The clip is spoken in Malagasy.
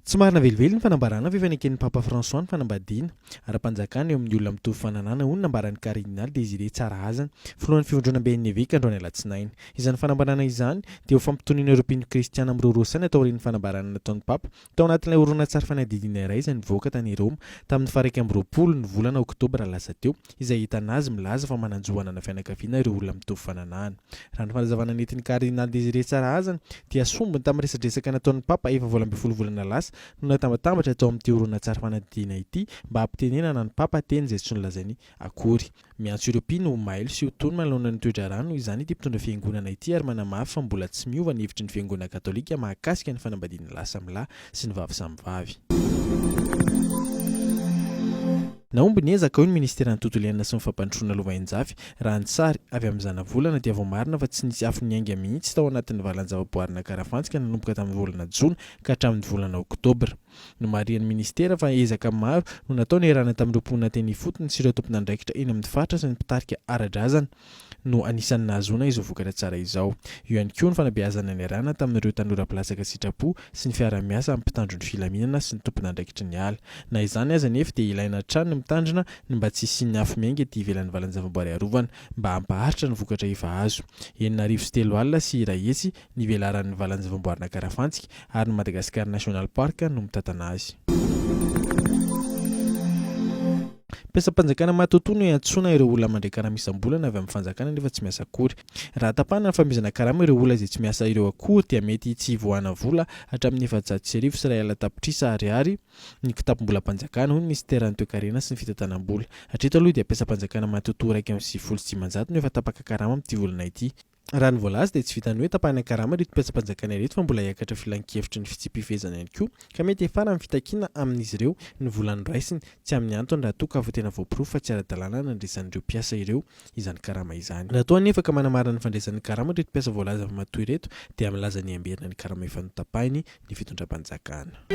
Tsy marina velively ny fanambarana fa efa neken'ny Papa François ny fanambadiana ara-panjakana eo amin'ny olona mitovy fananana, hoy ny nambaran'ny Kardinaly Désiré Tsarahazana, filohan'ny Fivondronamben'ny Eveka androany alatsinainy. Izany fanambarana izany dia ho fampitoniana ireo mpino kristiana miroroa saina taorian'ny fanambarana nataon'ny Papa tao anatin'ilay horonantsary fanadihadiana iray izay nivoaka tany Roma tamin'ny faha 21 ny volana oktobra lasa teo, izay ahitana azy milaza fa manan-jo hanana fianakaviana ireo olona mitovy fananahana. Raha ny fanazavana nentin'ny Kardinaly Désiré Tsarahazana dia sombiny tamin'ny resadresaka nataon'ny Papa efa 18 volana lasa no natambatambatra tao amin'ity horonantsary fanadihadiana ity mba hampitenenana ny Papa teny izay tsy nolazainy akory. Miantso ireo mpino ho mailo sy ho tony manoloana ny toe-draharaha noho izany ity mpitondra fiangonana ity ary manamafy fa mbola tsy miova ny hevitry ny fiangonana katolika mahakasika ny fanambadiana lahy samy lahy sy ny vavy samy vavy. Nahomby ny ezaka, hoy ny Ministeran'ny Tontolo Iainana sy ny Fampandrosoana Lovainjafy, raha ny sary avy amin'ny zanavolana dia voamarina fa tsy nisy afo niainga mihitsy tao anatin'ny valan-javaboarin'Ankarafantsika nanomboka tamin'ny volana jona ka hatramin'ny volana oktobra. Nomarihan'ny Ministera fa ezaka maro no natao niarahana tamin'ireo mponina teny ifotony sy ireo tompon'andraikitra eny amin'ny faritra sy ny mpitarika ara-drazana no anisan'ny nahazoana izao vokatra tsara izao. Eo ihany koa ny fanabeazana niarahana tamin'ireo tanora mpilatsaka sitrapo sy ny fiaraha-miasa amin'ny mpitandro ny filaminana sy ny tompon'andraikitry ny ala. Na izany aza anefa dia ilaina hatrany ny mitandrina ny mba tsy hisian'ny afo miainga ety ivelan'ny valan-javaboary arovana mba hampaharitra ny vokatra efa azo. 1036 ny velaran'ny valan-javaboarin'Ankarafantsika ary ny Madagascar National Park no mitantana azy. Mpiasam-panjakana matoatoa no iantsoana ireo olona mandray karama isam-bolana avy amin'ny fanjakana nefa tsy miasa akory. Raha tapahana ny fanomezana karama ireo olona izay tsy miasa ireo akory dia mety tsy hivoahana vola hatramin'ny 1400 tapitrisa ariary ny kitapom-bolam-panjakana, hoy ny minisiteran'ny Toekarena sy ny fitantanam-bola. Hatreto aloha dia mpiasam-panjakana matoatoa 591 no efa tapaka karama amin'ity volana ity. Raha ny voalaza dia tsy vitan'ny hoe tapahina karama ireto mpiasam-panjakana ireto fa mbola hiakatra filankevitry ny fitsipi-pifehezana ihany koa ka mety hiafara amin'ny fitakiana amin'izy ireo ny vola noraisiny tsy amin'ny antony raha toa ka tena voaporofo fa tsy ara-dalàna nandraisan'ireo mpiasa ireo izany karama izany. Raha toa anefa ka manamarina ny fandraisany ny karama ireto mpiasa voalaza fa matoa ireto dia milaza ny hamberina ny karama efa notapahiny ny fitondram-panjakana.